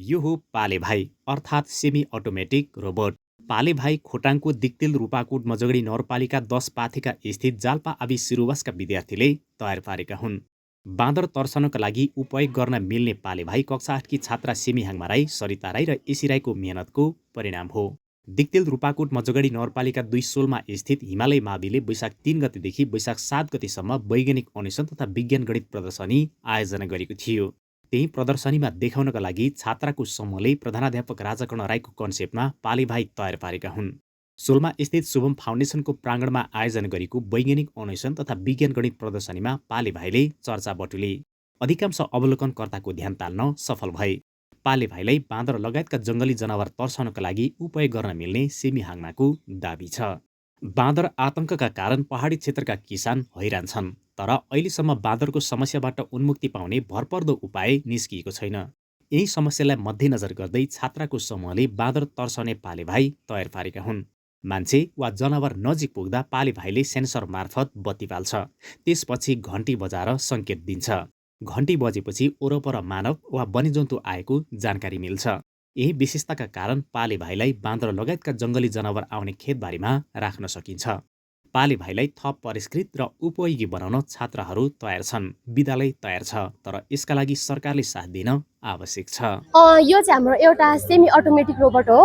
यो हो पाले भाइ अर्थात् सेमी अटोमेटिक रोबोट। पाले भाइ खोटाङको दिक्तेल रूपाकोट मजगडी नगरपालिका 10 पाथेका स्थित जाल्पा आबि सिरुवासका विद्यार्थीले तयार पारेका हुन्। बाँदर तर्सनका लागि उपयोग गर्न मिल्ने पाले भाइ कक्षा 8 की छात्रा सेमी हाङमा राई, सरिता राई र एसी राईको मेहनतको परिणाम हो। दिक्तेल रूपाकोट मजगडी नगरपालिका 2 सोलमा स्थित हिमालय माविले वैशाख 3 गतेदेखि वैशाख 7 गतेसम्म वैज्ञानिक अन्वेषण तथा विज्ञान गणित प्रदर्शनी आयोजना गरेको थियो। त्यही प्रदर्शनीमा देखाउनका लागि छात्राको समूहले प्रधानाध्यापक राजाकर्ण राईको कन्सेप्टमा पाले भाइ तयार पारेका हुन्। सोलमा स्थित शुभम फाउन्डेसनको प्राङ्गणमा आयोजना गरेको वैज्ञानिक अन्वेषण तथा विज्ञान गणित प्रदर्शनीमा पाले भाइले चर्चा बटुले। अधिकांश अवलोकनकर्ताको ध्यान तान्न सफल भए। पाले भाइलाई बाँदर लगायतका जङ्गली जनावर तर्साउनका लागि उपयोग गर्न मिल्ने सेमी हाङमाको दाबी छ। बाँदर आतंकका कारण पहाडी क्षेत्रका किसान हैरान छन्, तर अहिलेसम्म बाँदरको समस्याबाट उन्मुक्ति पाउने भरपर्दो उपाय निस्किएको छैन। यही समस्यालाई मध्यनजर गर्दै छात्राको समूहले बाँदर तर्साउने पाले भाइ तयार पारेका हुन्। मान्छे वा जनावर नजिक पुग्दा पाले भाइले सेन्सर मार्फत बत्ती पाल्छ। त्यसपछि घन्टी बजाएर सङ्केत दिन्छ। घन्टी बजेपछि वरपर मानव वा वन्यजन्तु आएको जानकारी मिल्छ। यही विशेषताका कारण पाले भाइलाई बाँदर लगायतका जङ्गली जनावर आउने खेतबारीमा राख्न सकिन्छ। पाले भाइलाई थप परिष्कृत र उपयोगी बनाउन छात्राहरू तयार छन्। विद्यालय तयार छ, तर यसका लागि सरकारले साथ दिन आवश्यक छ। यो चाहिँ हाम्रो एउटा सेमी अटोमेटिक रोबोट हो।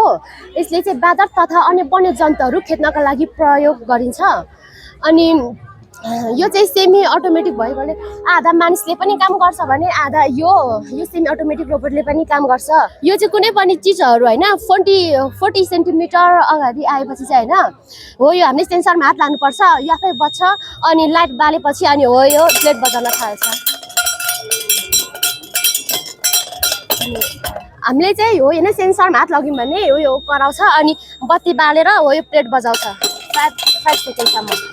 यसले चाहिँ बाँदर तथा अन्य वन्यजन्तुहरू खेद्नका लागि प्रयोग गरिन्छ। अनि यो चाहिँ सेमी अटोमेटिक भएकोले आधा मानिसले पनि काम गर्छ भने आधा यो सेमी अटोमेटिक रोबोटले पनि काम गर्छ। यो चाहिँ कुनै पनि चिजहरू होइन 40 सेन्टिमिटर अगाडि आएपछि चाहिँ होइन हो यो हामीले सेन्सरमा हात लानुपर्छ, यो आफै बज्छ अनि लाइट बालेपछि अनि हो यो प्लेट बजाउन थाल्छ। हामीले चाहिँ हो होइन सेन्सरमा हात लाग्यौँ भने हो यो कराउँछ अनि बत्ती बालेर हो यो प्लेट बजाउँछ 5 सेकेन्डसम्म।